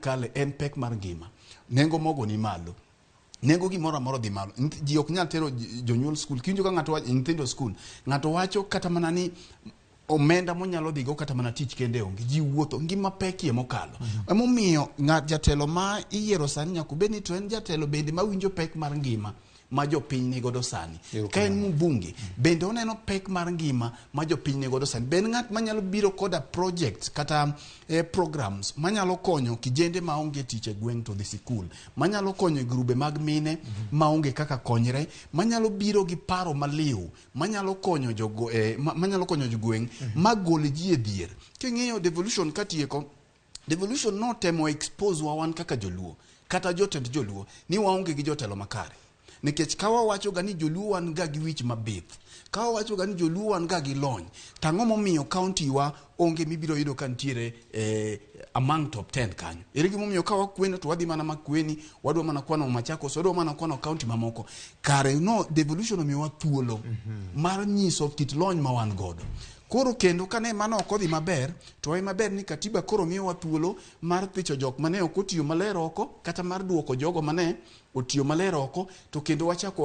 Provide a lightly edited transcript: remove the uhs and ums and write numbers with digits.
kale en pek mar ngima. Nengo mogo ni malo. Nengo gimoro amora odhi malo. Ji ok nyal tero jonyuol skul. Kiwinjo ka ng'ato wacho nyithindo skul, ng'ato wacho kata mana ni omenda monyalo dhigo kata mana tich kende onge. Ji wuotho, ngima pekie mokalo. Emomiyo ng'at jatelo ma iyiero sani nyaka obed ni to en jatelo bende mawinjo pek mar ngima ma jopiny nigodo sani. Ka en mbunge, bende oneno pek mar ngima ma jopiny nigodo sani. Be en ng'at manyalo biro koda projects kata programs manyalo konyo kijende maonge tich e gweng' to dhi sikul, manyalo konyo e grube mag mine maonge kaka konyre, manyalo biro gi paro maliw, manyalo konyo jogo, manyalo konyo jogweng' magol ji e dhier. King'iyo devolution katieko, devolution notemo expose wa wan kaka joluo, kata jotend joluo, ni waonge gi jotelo makare. Nikech ka wawacho ga ni joluo wan ga gi wich mabith, ka wawacho ga ni joluo wan ga gi lony, to ang'o momiyo county wa onge mibiro yudo ka nitiere among top 10 kanyo? Ere gimomiyo ka wakweno to wadhi mana Makueni, wadwa mana kwano Machakos, wadwa mana kwano county mamoko? Kare no devolution omiyowa thuolo mar nyiso kit lony ma wan godo. Koro kendo kane mano ok odhi maber, to wach maber ni katiba koro miyowa thuolo mar thicho jok mane ok otiyo maler oko, kata mar duoko jogo mane otiyo maler oko, to kendo wachako.